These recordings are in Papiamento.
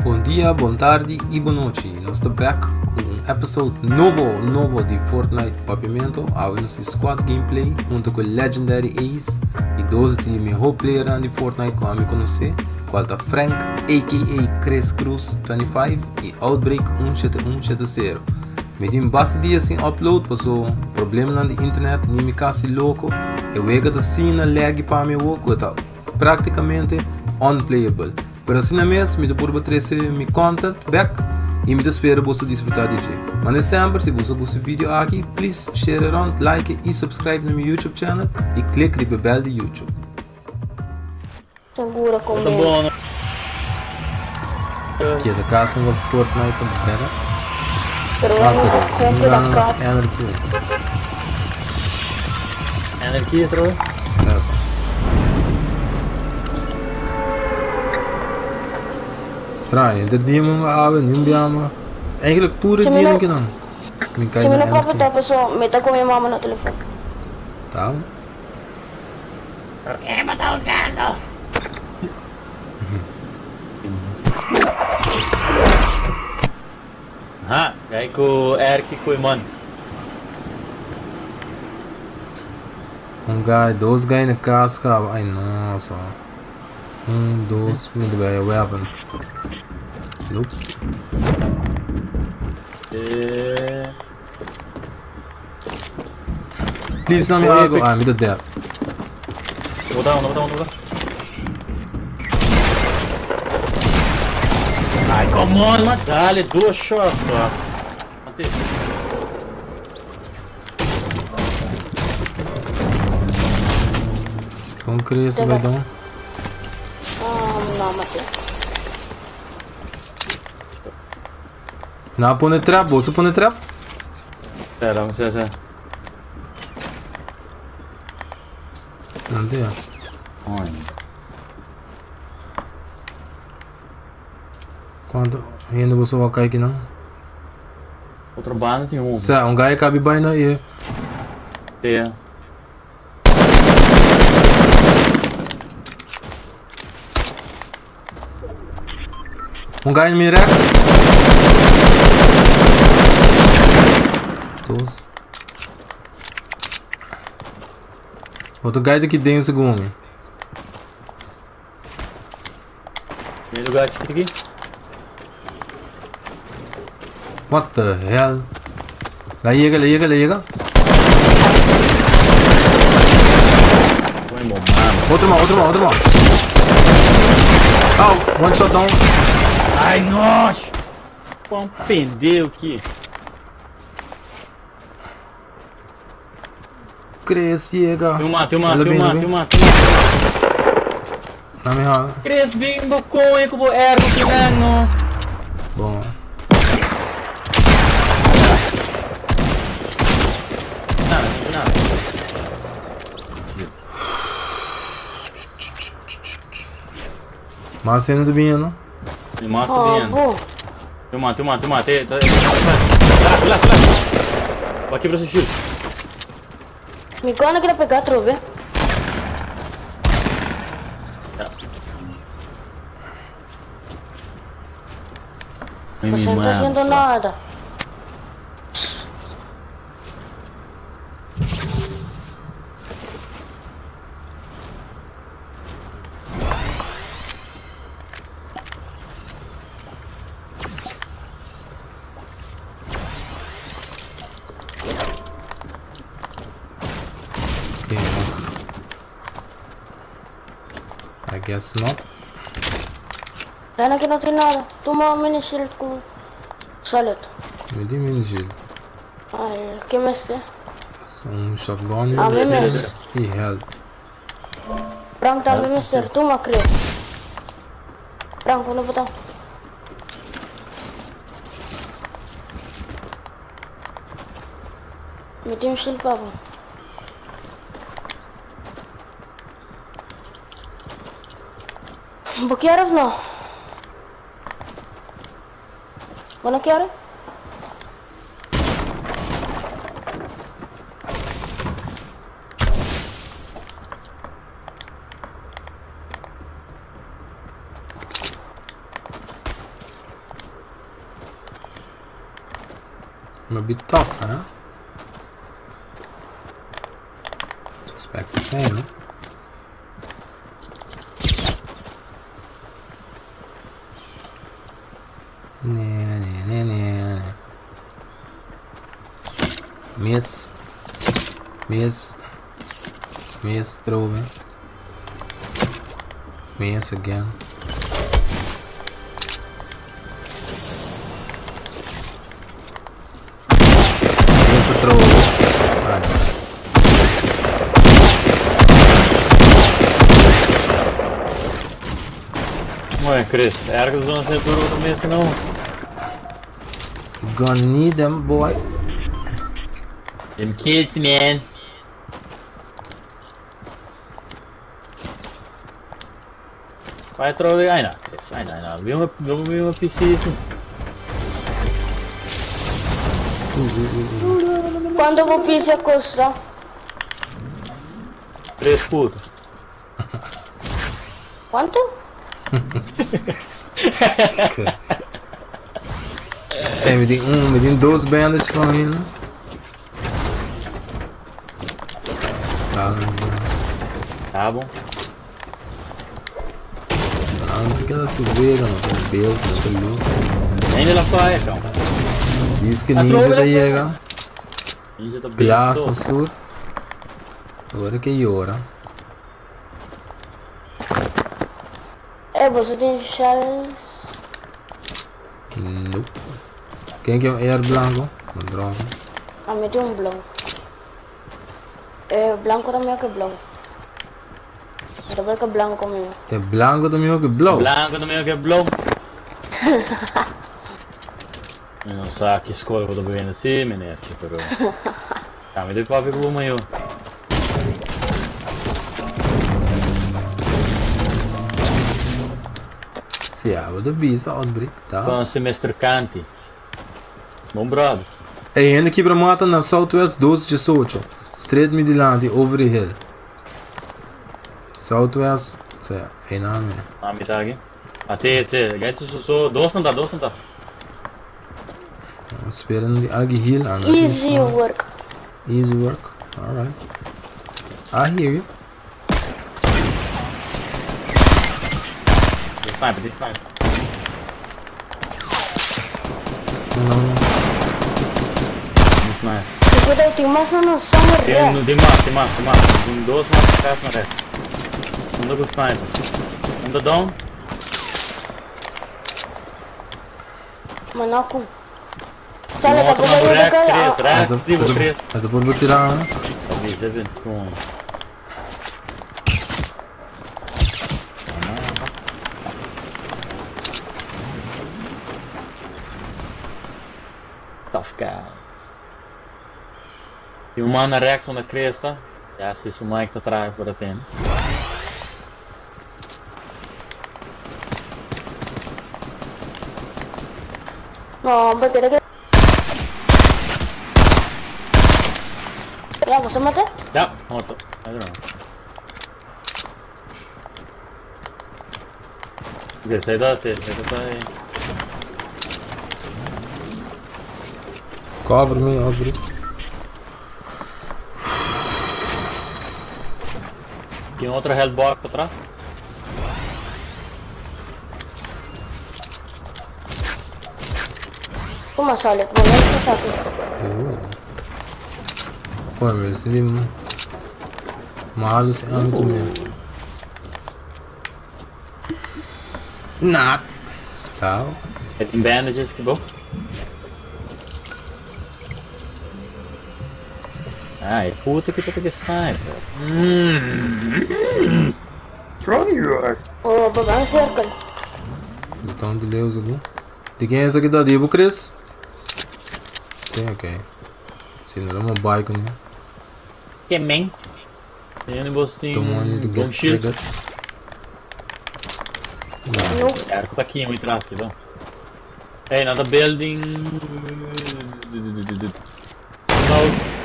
Bon dia, bon tardi y bon nochi. Nos ta back cu un episode nobo, nobo di Fortnite Papiamento. Awe nos tin squad gameplay hunto cu Legendary Ace y dos di mehor playernan di Fortnite cu ami conoce, cual ta Frank aka Chris Cruz 25 y Outbreak 17170. Mi tin basta dia sin upload paso problemanan di internet ni mi casi loco. E wega ta asina laggy pa mi awo cu e ta practicamente unplayable. Pero asina mes mi ta purba trece mi content bek y mi ta spera boso disfruta di dje. Mane semper si boso gusta e video aki please share around, like y subscribe na mi YouTube channel y click riba e bell di YouTube. Seguro Bo ta con bon no. Keda casa un Fortnite ta bera. Pero Ah, no pero con un keda gana cas. energy. Energy trobe. Eso. Straño, de dia mi awe, ni un biama. Eigenlijk tur e Si mi dia no, ki nan. Mi si kai mi na no papia energy. ta paso mi ta cu mi mama na telefon. Ta. Ha, gai ku erki ku iman. Un guy, dos guy na cas caba. Ay nossa. Un, dos, mi ta bay weapon. Nope. Eh, Please dame Oye, algo. Ah, mi ta dead. Bota uno, bota uno, bota. Ai, come on, man. Dale, dos shots, bro. Mate. Con Chris Te bay va. down. Ah, no, mate. Na pone trap, boso pone trap? Espera, sí, sí. Nanti ya. Cuanto hende boso wak aki nan? Otro banda tin un. Sa, un guy kabi bai na e. Sí. Un guy in mi rechts. Dos. Otro guy daqui den segundo. Tem lugar aqui, aqui. What the hell? La llega, la llega, la llega. Otro más, otro más, otro más. Oh, one shot down. Ai, nossa! Pão pendeu aqui. Chris llega. Tem uma, tem uma, tem uma, tem uma, tem uma. Dame ha. Chris, bimbo, conha, como erro, que não. Bom. Nada, nada. Mas cena do binho, não? Mas Ah, binho. bom. Tem uma, tem uma, tem uma, tem, tem. Lá, lá, lá. Aqui pra assistir. Mi gana quer pegar trove. Pues no está haciendo nada. Okay, I guess not. Gana que no tiene nada. Toma mini shield con solid. Me di mini shield. Ay, ¿qué me este? Un shotgun A mí me. y health. Frank, dame mister. Toma, creo. Frank, uno botón. Mi team shield, papo. Bo kier of no? Bo no kier? Ma be top, hè? Suspect the same, hè? Nee, nee, nee, nee, nee. Miss. Miss. Miss trobe. Miss again. Miss trobe. Ai. Mooi, Chris. Ergens doen ze het door de mensen nou. Gonna need them, boy. Them kids, man. Vai troll aina. Chris, aina, aina. Wie een PC is. Quanto bo pizza costa? Tres puto. Quanto? Okay. Tem, me tem um, me tem 12 bandits van in. Tá, Tá bom. não tem aquela silveira, não tem belo, não tem luz. Ainda lá só é, então. Diz que Ah, ninja troll, tá chega. Ninja tá bem. Piastas tudo. Agora que llora. Você tem shells. Nope. Quem que é o air blanco? Uma droga. Ah, me tem um blanco. É, blanco também é que blanco. Também que blanco mesmo. É blanco também que blow. Blanco também que blow. Eu não sei que escola eu tô bebendo assim, meneer, pero... Tá, me deu pra ver como eu. Sim, ah, vou bisa outbreak, tá? Com Mr. Canti. Bom brother. Hey, en aqui para mata na Southwest 12 de Socho. Straight Midilante, over the hill. Southwest, sei, é nome. Ah, me tá aqui. Até esse, gato só, dois não dá, dois não dá. Esperando de Agi Hill. ah, Easy work. Easy work. Alright. I hear you. De sniper, de sniper. Não, não. De sniper. Cuidado, tem mais uma noção Tem, ré. tem mais, tem mais, tem mais. Tem dois mais atrás na reta. Um tá com sniper. Um tá down. Manaco. Tem Sale, um outro tá na bom, Rex, eu Chris, Rex, digo, Chris. Eu tô por tirar, né? Talvez, é com... Tough guy. Tem uma na Rex na cresta. Ja, se isso Mike tá atrás por atendo. No, hombre, quiere que... Ya, você mate? Ja, morto. I don't know. Ok, sei da te, sei da aí. Cover me, outbreak. Tem outra health box pra trás. Como sale? Vou ver se aqui. Oh. Pô, meu, esse ali... Malo esse âmbito mesmo. Not. Tá. Tem bandages, que bom. Ai, puta que tá que sniper. Oh, vou um circle. Botão de Deus aqui. De quem é esse aqui da Divo, Chris? Sim, ok. Sim, não é uma bike, né? Que man? Tem um bolsinho. Don't want to Um get shield. triggered. No. Arco tá aqui, muito atrás, então. Hey, another building. No.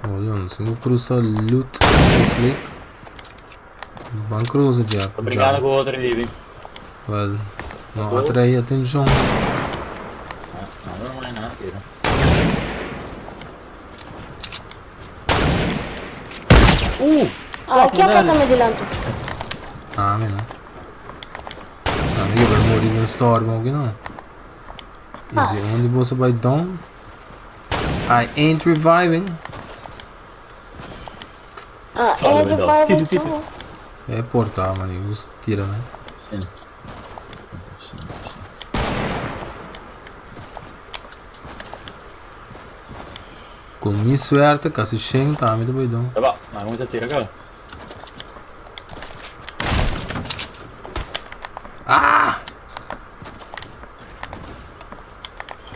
Olha, se não cruza loot this lake. Van cruza já. Obrigado com o outro ali, Well, não atrai atenção. Ah, ke a pasa mi dilanti? Ah, mi no. Ah, mi ke muri den storm ook no. Easy, onde você vai down? I ain't reviving. Ah, Solo é mi de do. vai Tiro, tiro. tu. É porta, man, eu tira, né? Si. Ku mi suerte, kasi shen tambe ta bai don. Eba, ma come si tira cara? Ah!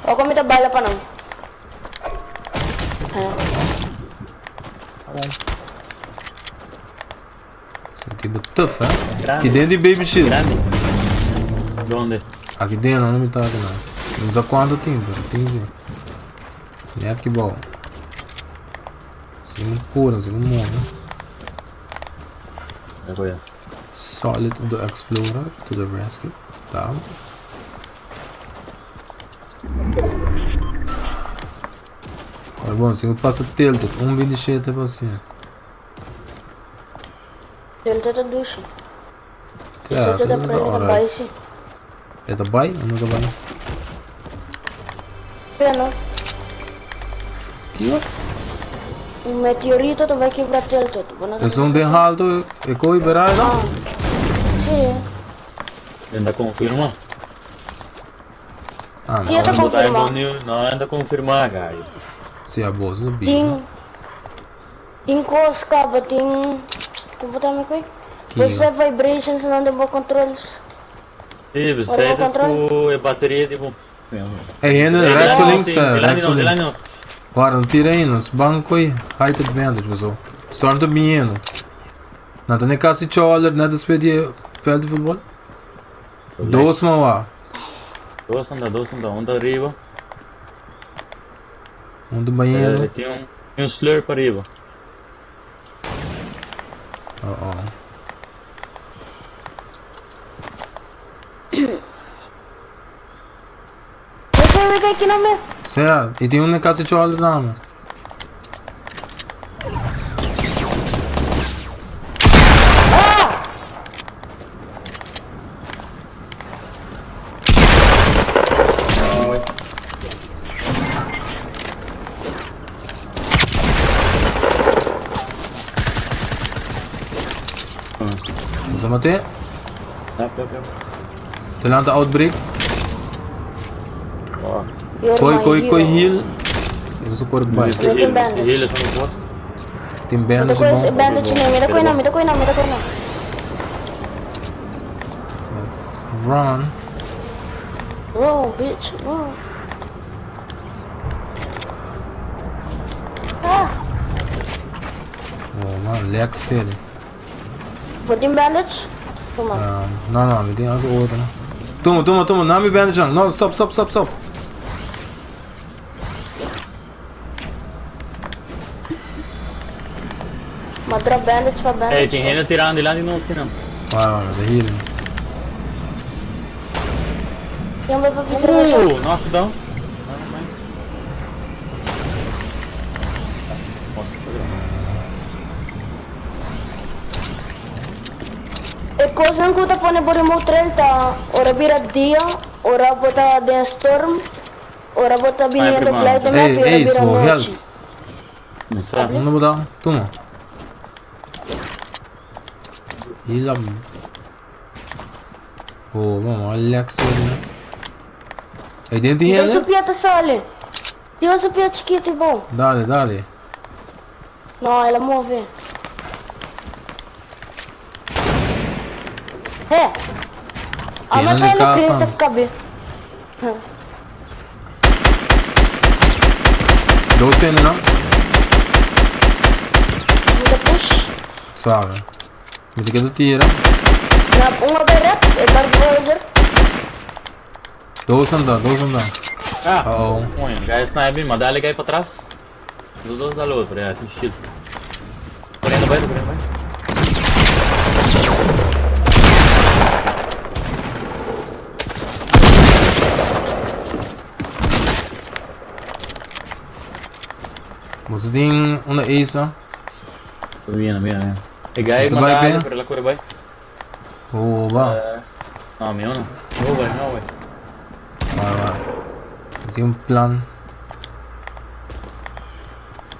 O mi ta bala pa nan. Ah. Senti bo tough, eh? Grande. Aki den di baby shields. Grande. Donde? Aki den, no mi ta aki nan. No sa cuanto tin, pero tin si. Net ki bou. Sin un cura, sin un move. Ecco io. Solid the Explorer to the rescue. Ta. Ora bon, si pasa tilted, 1.27 pa asina. Tilted ta dushi. Será? Tilted ta Tilted prende ta alright. bai si. E ta bai o no ta bai? Pena. Kiko? Un meteorito ta bai kibra Tilted. Bo no ta Esun den halto e koi berai no? Ah. Si. Enda confirma. Ah, Si, e ta no. confirma. No, enda confirma, guys. Si, abo no bisa. Tin tin kos kaba tin kon bo ta mi koi? Kiko? Bo sa vibrations nan den bo controls. Si, bo Ora sa bo control. ku e bateria tipo. E hende rechts of links, rechts of links. No. Guarda, no tira aí, nos ban koi height advantage, pessoal. Storm ta biniendo. Nan ta ne kasi choler, net despues di e veld di futbol. Dos man wa. Dos anda, dos anda, un ta ariba. Un ta bañendo. Eh, tin un, tin un slurp ariba. Oh oh. Weke weke ki no me. Sea, y tin un ne kasi choler tambe. Nos a mate. Yap, yap, yap. Te lanta outbreak. Koi, koi, koi heal. Nos a kore bai. Mester heal, mester heal, eso no por. Tin bandage bon. Bandage ne, mira koi na, mira koi na, mira koi na. Run. Roll, bitch, roll. Ah. Oh man, lek sele. Bo tin bandage? Tuma. Um, no, no, mi tin algo otro. Tuma, tuma, tuma, na mi bandage nan. No, stop, stop, stop, stop. Ma drop bandage pa bandage. Hey, tin hende tirando dilanti nos kinan. Vai, vai, vai, healing. Ken bai pa bisa nos? Knockdown. E kosnan ku ta pone bo remote trail ta ora bira dia, ora bo ta den storm, ora bo ta biniendo klei den map Ey, i ora Ace, bira bo help. nochi. Mi sa. Unda bo ta? Tuma. Hila. Oh, mama, Alex. Ey, den tin Tin hende? su pia ta sali. Tin un su pia chikitu i bon. Dale, dale. No, el a move. He. Tiene Ama de ta el casa. Christoph kabi. Dos hende no? Mi ta push. Suave. Mi ta keda tira. Na un a bay rep, e Dark Voyager. Dos anda, dos anda. Ah, Uh oh. Oye, guy snipe, ma dale guy pa tras. Dos dos dale otro, ya, tin shield. Corriendo bay, corriendo bay. Boso tin unda Ace ta? Bien, bien, bien. E guy Bo ta bai mandale, be? pero el a kore bai. Oh, ba. Eh, no, mi no. No bai, no bai. Bai, bai. Bo tin un plan.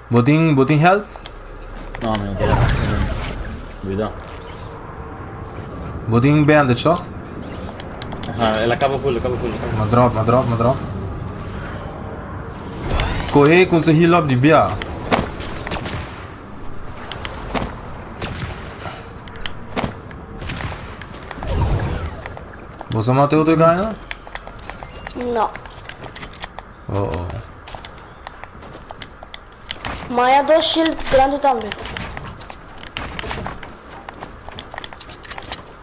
Bo tin, bo tin help? No, mi no tin. Cuidado. Bo tin bandage, toch? Aha, el a caba full, el a caba full, el a caba. Ma drop, ma drop, ma drop. Coge con su heal up di bia. Bo a mata otro guy, no? No. Oh oh. Maya dos shield grandi tambe.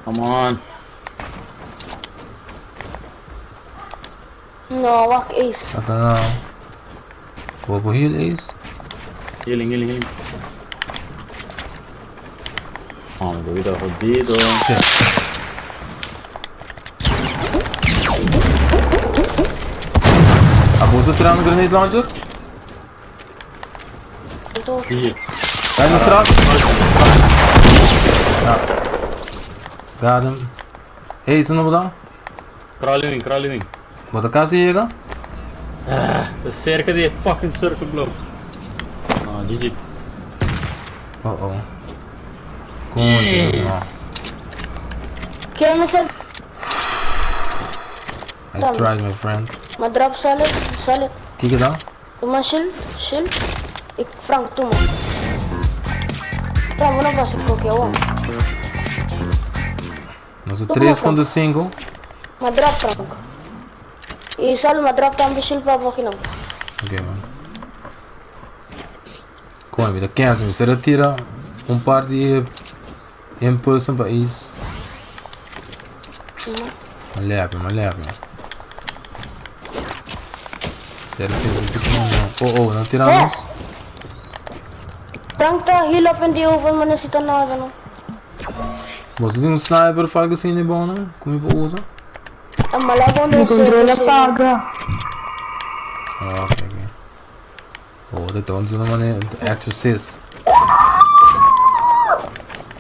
Come on. No, wak Ace. Ata na. Bo bo heal Ace? Healing, healing, healing. Oh, mi bebida jodido. Shit. A boso tirando grenade launcher? Anto, GG. Vai no straat. Ja. Got him. Ace, no bo Crawling wing, crawling wing. Bo ta casi yega? Ah, ta cerca di e fucking circle blow. No, GG. Oh oh. Concha, no. Kier mi ser I tried, my friend. Ma drop solid, solid. Kiko ta? Tuma shield, shield. Y Frank, tuma. Frank, no pasa con que awa. Nos ta 3 contra 5. Ma drop Frank. Y sal ma drop tambe shield pa bo kinan. Ok, man. Coño, mi ta cancel. Mi ser tira un par di impulsen pa Ace. Ma lepe, ma lepe. Ser tira un poquito más. Oh, oh, no tiramos. Frank ta heal up in the oven, ma necesita nada, no. Bo tin un sniper of algo asina bon, no? Cu mi por usa? A malaga Mi control a paga. Oh, ok, ok. Oh, dat ta una manera exorcist.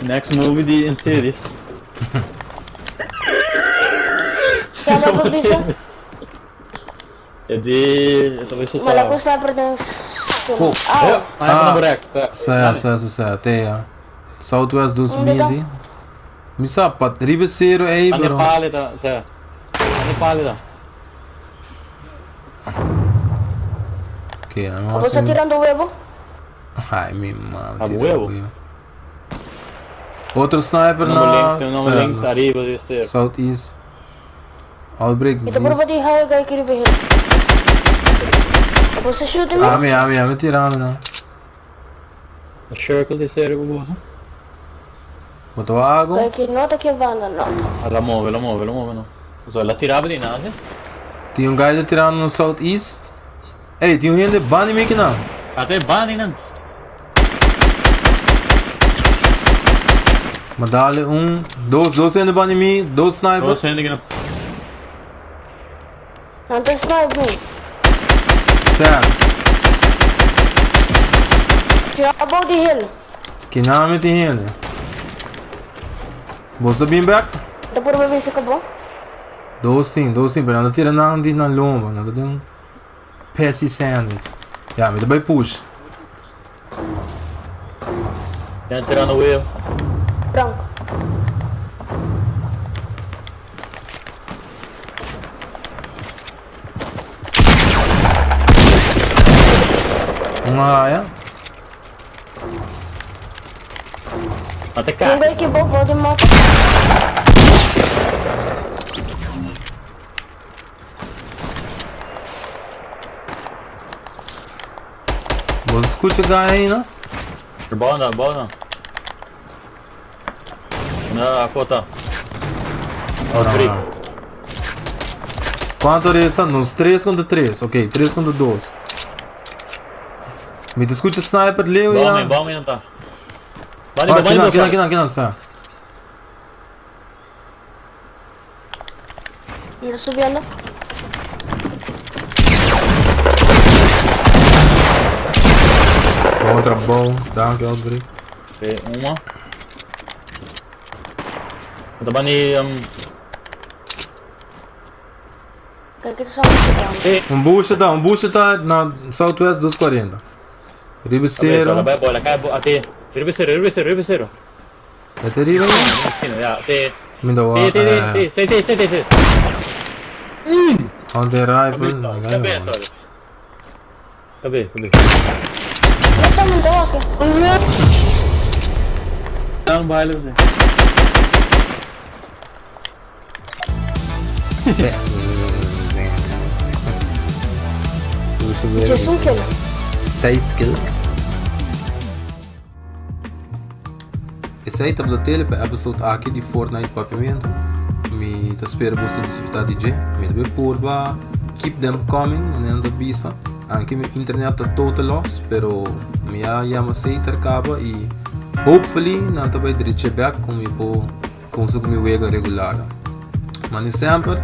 Next movie di Insidious. Kaya ba bisa? E di, e ta bisa ta. Malaga sniper den. Oh. Ah, Ah, ah. Ah. Sa, sa, sa, sa, te ya. Southwest dos Unda ta? mil. Mi sa pa riba cero ei, Ane pero. pálida, sa. Ane pálida. Ok, no Bo ta tirando webo? Ai, mi mama. Ah, tira huevo. huevo. Otro sniper No na. links, no sa, links ariba di cero. Southeast. Outbreak. Ito puro ba di high guy kiri behel? Bo ta shooting me? Ami, ami, ami tirando, no. Circle di cero ku boso. Bo ta algo? Guy ki no ta ki banda, no. La move, la move, la move, no. So, la tiraba di nase. Tin un guy ta tirando no southeast. Ey, tin un hende bandi mi kinan. Ate bandi nan. Ma dale un, dos, dos hende bandi mi, dos sniper. Dos hende kinan. Nan ta snipe mi. Certo. Tin abou di hill. Kinan mi tin hende. Bo sa bin back? Ta puro ba bisa ka bo? Dos tin, dos tin, pero nan ta tira nan di nan lomba, nan ta den un pessy sandwich. Ya, mi ta bay push. Yan tirando wheel. Frank. Un haya. Ate Un ka. guy ki bo bo di mata. Bo scucha guy aí, no? Bom não, bom não. Na kota. Outbreak. Ah. Cuanto resta? Nos 3 contra 3. Ok, 3 contra 2. Mi ta scucha sniper leu Bom, ya. bom, não tá. Bani, Ah, bani, kinan, bani, kinan, kinan, kinan, sa. Mi ta subiendo. Bon trabou, danki Outbreak. Ok. Oké, uma. Ta bani um, Kijk, het is allemaal gedaan. Un booster ta, un booster ta na Southwest 240. Riba Cero. Cero. Bai bola, kai bo ate. Riba cero, riba cero, riba cero. E te riba? Ja, te. Mi da wa. Te, te, te, te, te, te, te, te. Hunter rifle. Tabi, sorry. Tabi, tabi. Wat dan mijn dog? Down baile você. Het is een kill. 6 kill. Esei tabata tele pa episode aki di Fortnite Papiamento. Mi ta spera boso disfruta di dje. Mi ta bay purba keep them coming, manera nan ta bisa. Anke mi internet ta total loss, pero mi a yama Sater caba y hopefully nan ta bay dreche bek cu mi por Kumsa ku mi wega regular. Mane semper,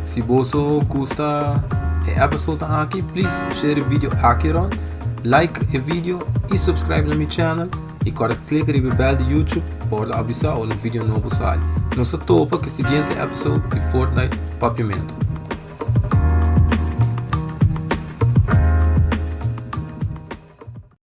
si boso gusta e episode aki, please share e video aki rond, like e video y subscribe na mi channel y kòrda click riba e bell di YouTube pa wòrdu avisá ora un video nobo sali. Nos ta topa ku e siguiente episode di Fortnite Papiamento.